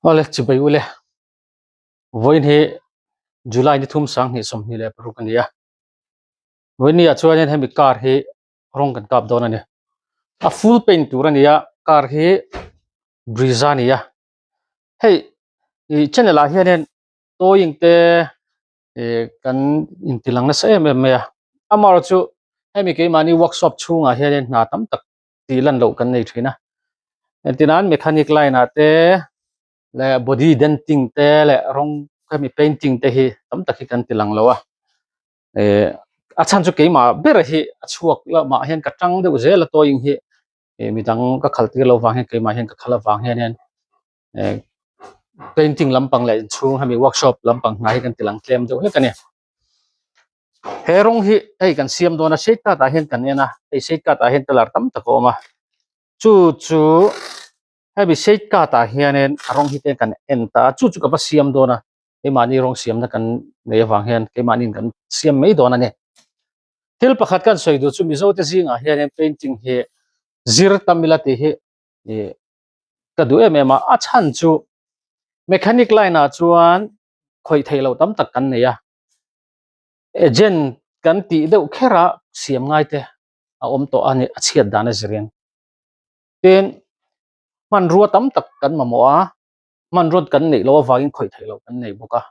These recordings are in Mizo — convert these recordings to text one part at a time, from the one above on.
Awle chibai ule vawiin hi July ni thum 2026 a ni a vawiin ni ah chuanin hemi car hi rawng kan kap dawn a ni a full paint tur a ni a car hi Brezza a ni a hei ih channel ah hianin towing te ih kan inti lang nasa em em mai a amaherawhchu hemi keimahni workshop chhungah hianin hna tam tak tih lan loh kan nei thin a engtin mechanic line ah te leh body denting te leh rawng hemi painting te hi tam tak hi kan ti lang lo a eh a chhan chu keimah ber hi a chhuak lamah hian ka tang deuh zel a tawing hi eh midang ka khalh tir loh vang hian keimah hian ka khalh avang hian eh painting lampang leh inchhung hemi workshop lampang hna hi kan ti lang tlem deuh hlek a ni. He rawng hi hei kan siam dawn a shade card ah hian kan en a hei shade card ah hian colour tam tak a awm a chu chu hemi shade card ah hianin a rawng hi te kan en ta a chu chu ka va siam dawn a keimahni rawng siamna kan nei avang hian keimahniin kan siam mai dawn a ni. Thil pakhat kan sawi duh chu Mizo te zingah hianin painting hi zir tam ila tih hi ih ka duh em em a a chhan chu mechanic line ah chuan khawih theih loh tam tak kan nei a agent kan tih deuh kher a siam ngai te a awm tawh a ni a chhiat dan a zirin tin hmanrua tam tak kan mamawh a hmanrua kan neih loh avangin khawih theih loh kan nei bawk a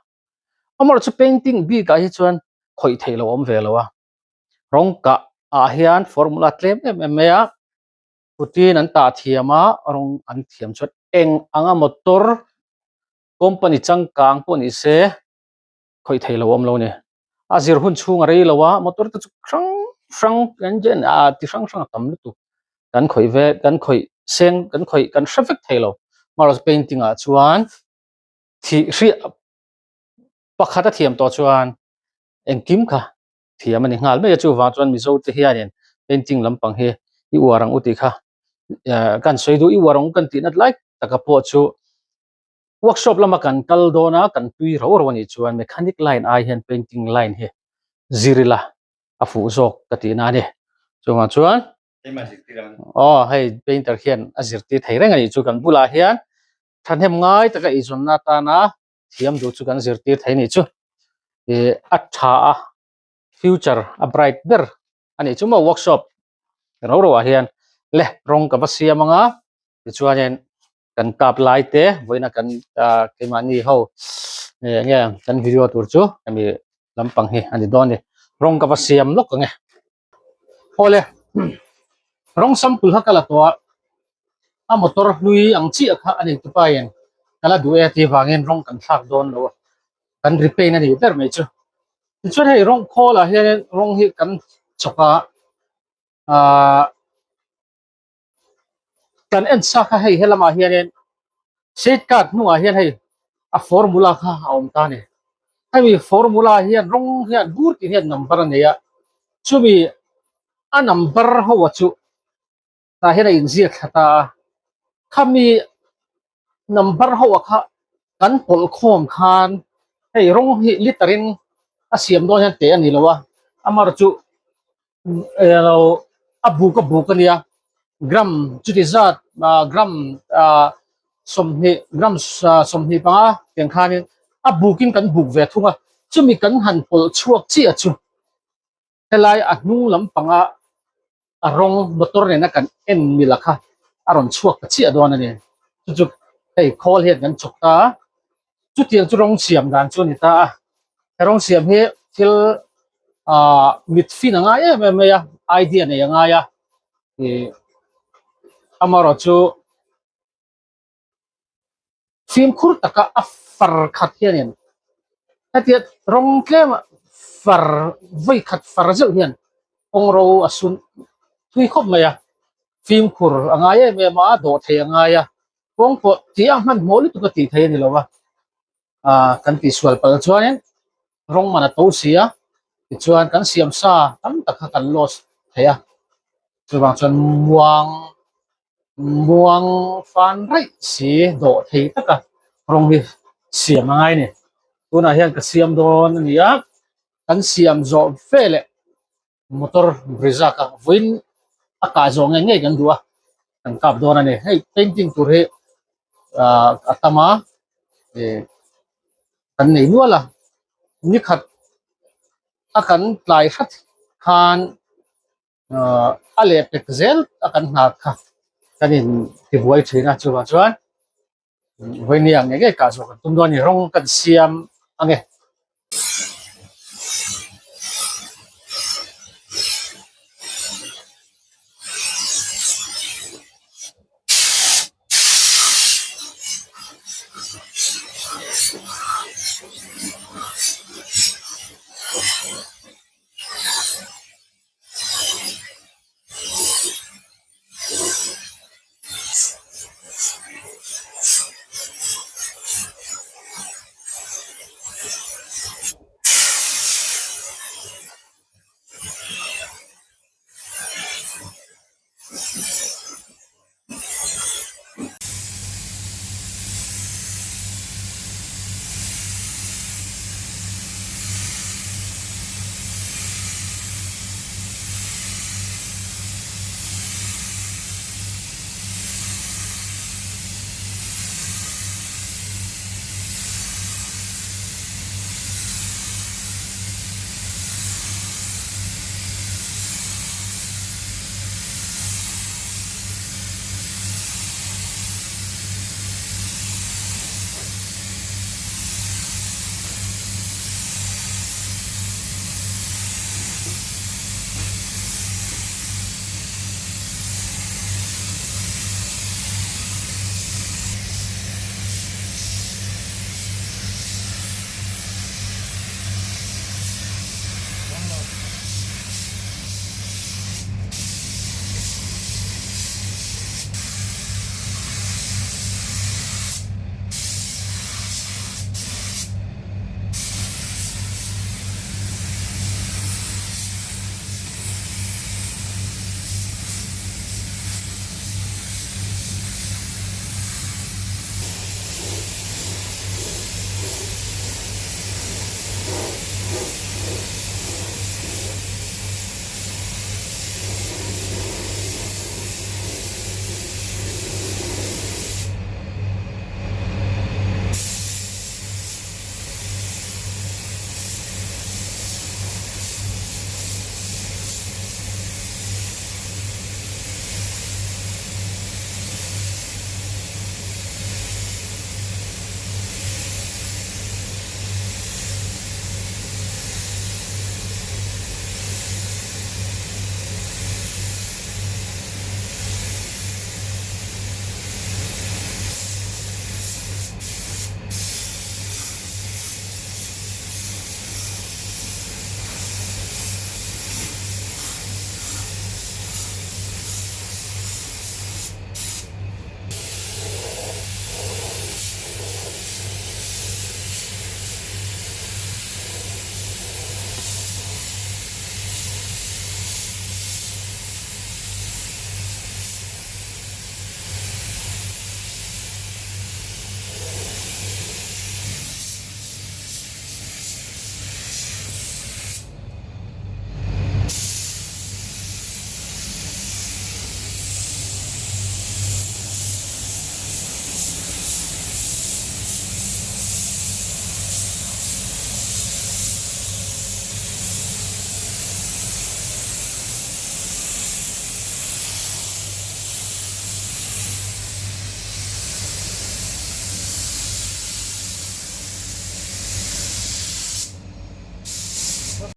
amaherawhchu painting bik ah hi chuan khawih theih loh a awm ve lo a rawng kah ah hian formula tlem em em mai a. Putin an tah thiam a, rawng an thiam chuan eng anga motor company changkang pawh ni se khawih thei lo awm lo ni. A zir hun chhung a rei lo a, motor te chu hrang hrang engine ah ti hrang hrang a tam lutuk. Kan khawih ve kan khawih seng kan khawih kan hre vek thei lo. Amaherawhchu painting ah chuan thih hriah pakhat a thiam tawh chuan engkim kha thiam a ni nghal mai a chuvang chuan Mizo te hianin painting lampang hi i uar ang u tih kha eh kan sawi duh i uar ang u kan tih nat lai taka pawh chu workshop lama kan kal dawn a kan tui ro ro a nih chuan mechanic line ai hian painting line hi zir ila a fuh zawk ka tih na a ni chuvang chuan aw hei painter hian a zirtir thei reng a nih chu kan bulah hian thahnem ngai taka eizawnna atana thiam duh chu kan zirtir thei nih chu ih a tha a future a bright ber a nih chu maw workshop ro ro ah hian le rawng ka va siam anga tichuanin kan kap lai te vawiina kan ah keimahni ho eng nge kan video tur chu hemi lampang hi a ni dawn a ni rawng ka va siam lawk ang e. Awle rawng sample kha ka la tawh a a motor hlui ang chiah kha a nei tupa in ka la duh e tih vangin rawng kan thlak dawn lo a kan repaint a nih ber mai chu tichuan hei rawng khawl ah hianin rawng hi kan chawk a ahh kan en sa kha hei helamah hianin shade card hnungah hian hei a formula kha a awm ta a ni hemi formula hian rawng hian bur tih hian number a nei a chumi a number ho a chu tah hian a inziak thla ta a khami number ho a kha kan pawlh khawm khan hei rawng hi liter in a siam dawn hian teh a ni lo a amaherawhchu chu elo a buk a buk a nia gram chuti zat ah gram ah 20 gram 25 tiang khanin a bukin kan buk ve thung a chumi kan han pawlh chhuak chiah chu helai a hnung lampanga a rawng motor nena kan en mila kha a rawn chhuak ta chiah dawn a ni chu chu hei khawl hian kan chawk ta a chutiang chu rawng siam dan chu a ni ta a he rawng siam hi thil ah mit fin a ngai em em mai a idea nei a ngai a ih amaherawh chu fimkhur taka a far khat hianin hetia rawng tlema far vawi khat far zeuh hian kawng ro a sun thui khawp mai a fimkhur a ngai em em a dawh thei a ngai a kawng pawh tih a hmanhmawh lutuk a tih theih a ni lo va ah kan tihsual palh chuanin rawng man a to si a tichuan kan siam sa tam tak kha kan loss thei a chuvang chuan muang muang fan raih si dawh thei taka rawng hi siam a ngai a ni tunah hian ka siam dawn a ni a kan siam zawh veleh motor Brezza kha vawiin a kah zawh ngei ngei kan duh a kan kap dawn a ni hei painting tur hi ah a tam a. eh kan nei nual a nikhat a kan tlai hrat khan ahh a leh pek zel a kan hna kha kan in tibuai thin a chuvang chuan vawinia ngei ngei kah zawh kan tum dawn a ni rawng kan siam ang e.